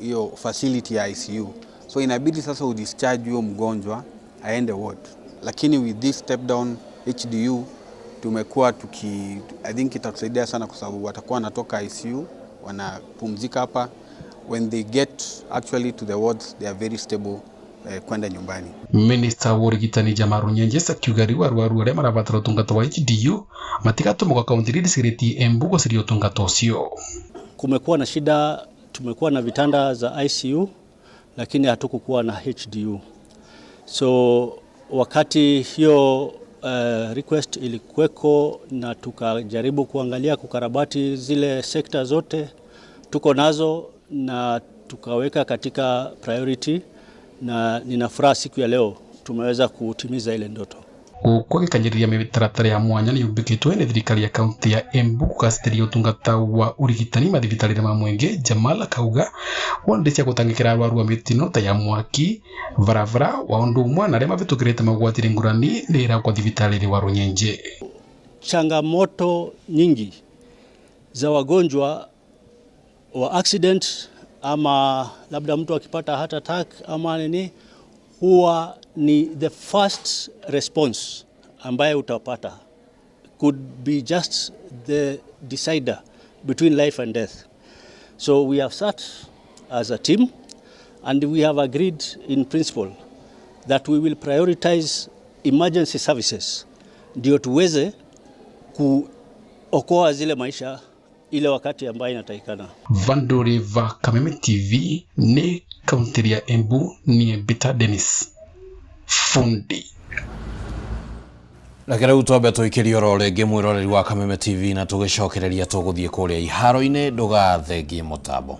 hiyo facility ya ICU. So inabidi sasa udischarge huyo mgonjwa aende ward. Lakini with this step down HDU tumekuwa I think itatusaidia sana kwa sababu watakuwa wanatoka ICU, wanapumzika hapa, When they get actually to the wards, they are very stable kwenda nyumbani. Minista wa ũrigitani Jamal Runyenjes akiuga rĩu arwaru arĩa marabatara ũtungata wa HDU matigatũmwo kaunti iria icigarĩtie Embu gũcaria ũtungata ũcio. Kumekuwa na shida, tumekuwa na vitanda za ICU lakini hatukukuwa na HDU. So wakati hiyo request ilikuweko na tukajaribu kuangalia kukarabati zile sekta zote tuko nazo na tukaweka katika priority, na nina furaha siku ya leo tumeweza kutimiza ile ndoto. Gũkũ agĩkanyĩrĩria mĩtaratara ya mwanya nĩ yũmbĩkĩtwo nĩ thirikari ya kaunti ya Embu kũgacĩrithia ũtungata wa ũrigitani mathibitarĩ ma mũingĩ. Jamal akauga wodi cia gũtangĩkĩra arwaru a mĩtino ta ya mwaki, barabara wa ũndũ ũmwe na arĩa mavĩtũkĩrĩte mogwati ngũrani nĩ ĩrakwo thibitarĩ wa Runyenje. Changamoto nyingi za wagonjwa wa accident ama labda mtu akipata heart attack ama nini, huwa ni the first response ambaye utapata could be just the decider between life and death. So we have sat as a team and we have agreed in principle that we will prioritize emergency services ndio tuweze kuokoa zile maisha ile wakati ambayo inatakikana. Vanduri va Kameme TV nĩ kaunti ya Embu nĩ Peter Dennis Fundi. Reke rĩu twambe tũikĩrie oro rĩngĩ mwĩroreri wa Kameme TV na tũgĩcokereria tũgũthiĩ kũrĩa iharo-inĩ ndũgathengie mũtambo.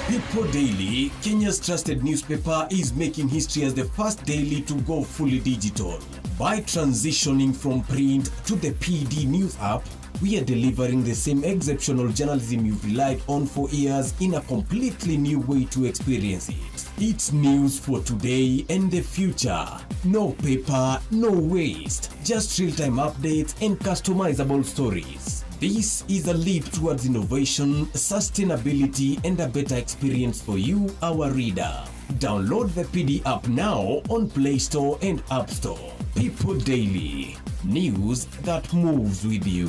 People Daily, Kenya's trusted newspaper, is making history as the first daily to go fully digital. By transitioning from print to the PD News app, we are delivering the same exceptional journalism you've relied on for years in a completely new way to experience it. It's news for today and the future. No paper, no waste. Just real-time updates and customizable stories. This is a leap towards innovation, sustainability, and a better experience for you, our reader. Download the PD app now on Play Store and App Store. People Daily, news that moves with you.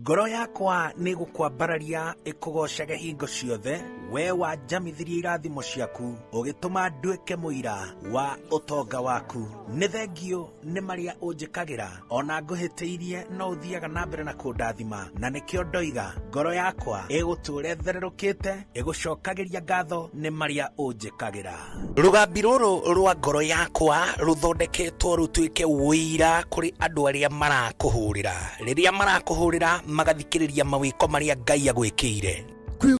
Ngoro yakwa nĩ gũkwambararia ĩkũgocage hingo ciothe, we wanjamithirie irathimo ciaku, ũgĩtũma nduĩke mũira wa ũtonga waku. Nĩ thengio nĩ marĩa ũnjĩkagĩra, ona ngũhĩtĩirie no ũthiaga na mbere na kũndathima, na nĩkĩo ndoiga ngoro yakwa ĩgũtũũra ĩthererũkĩte, ĩgũcokagĩria ngatho nĩ marĩa ũnjĩkagĩra. Rũgambi rũrũ rwa ngoro yakwa rũthondeketwo rũtuĩke ũira kũrĩ andũ arĩa marakũhũrĩra. Rĩrĩa marakũhũrĩra magathikĩrĩria mawĩko marĩa Ngai agwĩkĩire.